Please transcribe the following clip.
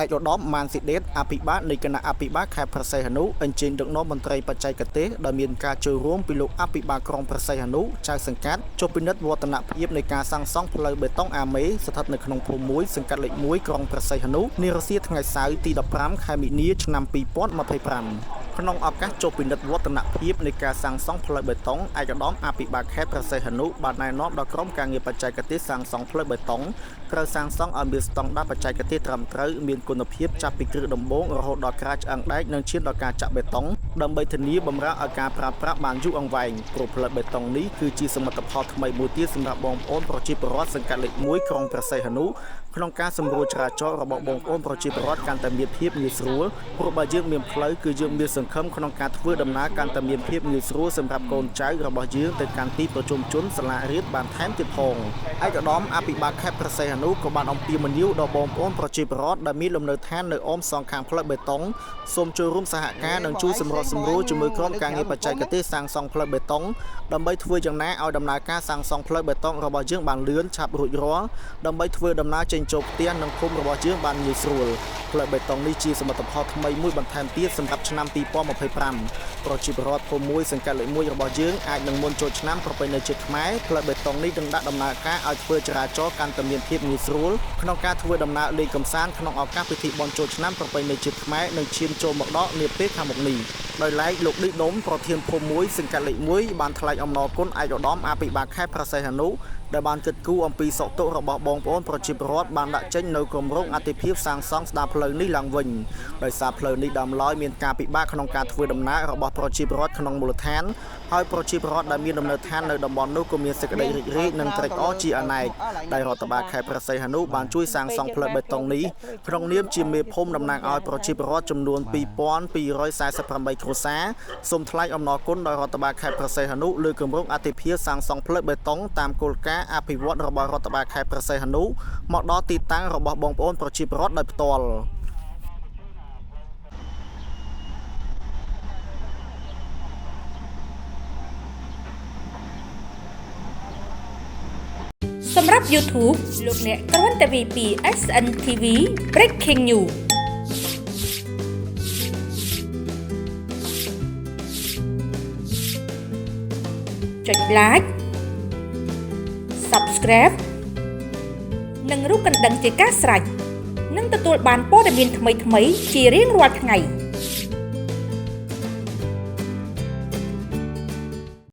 ឯកឧត្តមម៉ានស៊ីដេតអភិបាលនៃគណៈអភិបាលខេត្តព្រះសីហនុអញ្ជើញដឹកនាំមន្ត្រីបច្ចេកទេសដោយមានការចូលរួមពីលោកអភិបាលក្រុងព្រះសីហនុចៅសង្កាត់ចុះពិនិត្យវឌ្ឍនភាពនៃការសាងសង់ផ្លូវបេតុងអាមេស្ថិតនៅក្នុងភូមិ1សង្កាត់លេខ1ក្រុងព្រះសីហនុនារសៀលថ្ងៃសៅរ៍ទី15ខែមីនាឆ្នាំ2025ក្នុងឱកាសចុះពិនិត្យវឌ្ឍនភាពនៃការសាងសង់ផ្លូវបេតុងឯកឧត្តមអភិបាលខេត្តព្រះសីហនុបានណែនាំដល់ក្រុមការងារបច្ចេកទេសសាងសង់ផ្លូវបេតុងត្រូវសាងសង់ឲ្យមានស្តង់ដារបច្ចេកទេសត្រឹមត្រូវមានគុណភាពចាប់ពីគ្រឹះដំបូងរហូតដល់ក្រាលឆ្អឹងដែកនិងឈានដល់ការចាក់បេតុងដើម្បីធានាបម្រើឲ្យការប្រើប្រាស់បានយូរអង្វែងព្រោះផ្លូវបេតុងនេះគឺជាសមិទ្ធផលថ្មីមួយទៀតសម្រាប់បងប្អូនប្រជាពលរដ្ឋសង្កាត់លេខ1ក្រុងព្រះសីហនុក្នុងការសម្រួលចរាចរណ៍របស់បងប្អូនប្រជាពលរដ្ឋកាន់តែមានភាពងាយស្រួលព្រោះបើយើងមានផ្លូវគឺយើងមានសង្ឃឹមក្នុងការធ្វើដំណើរកាន់តែមានភាពងាយស្រួលសម្រាប់កូនចៅរបស់យើងទៅកាន់ទីប្រជុំជនសាលារៀនបានថែមទៀតផងឯកឧត្តមអភិបាលខេត្តព្រះសីហនុក៏បានអំពាវនាវដល់បងប្អូនប្រជាពលរដ្ឋដែលមានលំនៅឋាននៅអមសងខាងផ្លូវបេតុងសូមចូលរួមសហការនិងជួយសម្របសម្រួលជាមួយក្រុមការងារបច្ចេកទេសសាងសង់ផ្លូវបេតុងដើម្បីធ្វើយ៉ាងណាឲ្យដំណើរការសាងសង់ផ្លូវបេតុងរបស់យើងបានលឿនឆាប់រួចរាល់ដើម្បីធ្វើដំណើរចេញចូលផ្ទះនិងភូមិរបស់យើងបានងាយស្រួលផ្លូវបេតុងនេះជាសមិទ្ធផលថ្មីមួយបន្ថែមទៀតសម្រាប់ឆ្នាំ2025ប្រជាពលរដ្ឋភូមិ1សង្កាត់លេខ1របស់យើងអាចនឹងមុនចូលឆ្នាំប្រពៃណីជាតិខ្មែរផ្លូវបេតុងនេះនឹងដាក់ដំណើរការឲ្យធ្វើចរាចរណ៍កាន់តែមានភាពងាយស្រួលក្នុងការធ្វើដំណើរលេងកម្សាន្តក្នុងឱកាសពិធីបុណ្យចូលឆ្នាំប្រពៃណីជាតិខ្មែរនឹងឈានចូលមកដល់នាពេលខាងមុខនេះដោយឡែកលោកឌីដុំប្រធានភូមិ1សង្កាត់លេខ1បានថ្លែងអំណរគុណឯកឧត្តមអភិបាលខេត្តព្រះសីហនុដែលបានគិតគូរអំពីសុខទុក្ខរបស់បងប្អូនប្រជាពលរដ្ឋបានដាក់ចេញនៅគម្រោងអតិភិបសាងសង់ស្ដារផ្លូវនេះឡើងវិញដោយសារផ្លូវនេះដើមឡើយមានការពិបាកក្នុងការធ្វើដំណើររបស់ប្រជាពលរដ្ឋក្នុងមូលដ្ឋានហើយប្រជាពលរដ្ឋដែលមានលំនៅឋាននៅតំបន់នោះក៏មានសេចក្តីរីករាយនិងត្រេកអរជាអនេកដែលរដ្ឋបាលខេត្តព្រះសីហនុបានជួយសាងសង់ផ្លូវបេតុងនេះក្នុងនាមជាមេភូមិតំណាងឲ្យប្រជាពលរដ្ឋចំនួន2248គ្រួសារសូមថ្លែងអំណរគុណដល់រដ្ឋបាលខេត្តព្រះសីហនុលើគម្រោងអតិភិបសាងសង់ផ្លូវបេតុងតាមគោលការណ៍អភិវឌ្ឍរបស់រដ្ឋបាលខេត្តព្រះសីហនុមកដល់ទីតាំងរបស់បងប្អូនប្រជាពលរដ្ឋដោយផ្ទាល់ សម្រាប់ YouTube លោកអ្នកគ្រាន់តែវាយពី SNTV Breaking News ចុច Like Subscribe និងរូបកណ្ដឹងជាការស្រេចនឹងទទួលបានព័ត៌មានថ្មីៗជារៀងរាល់ថ្ងៃ។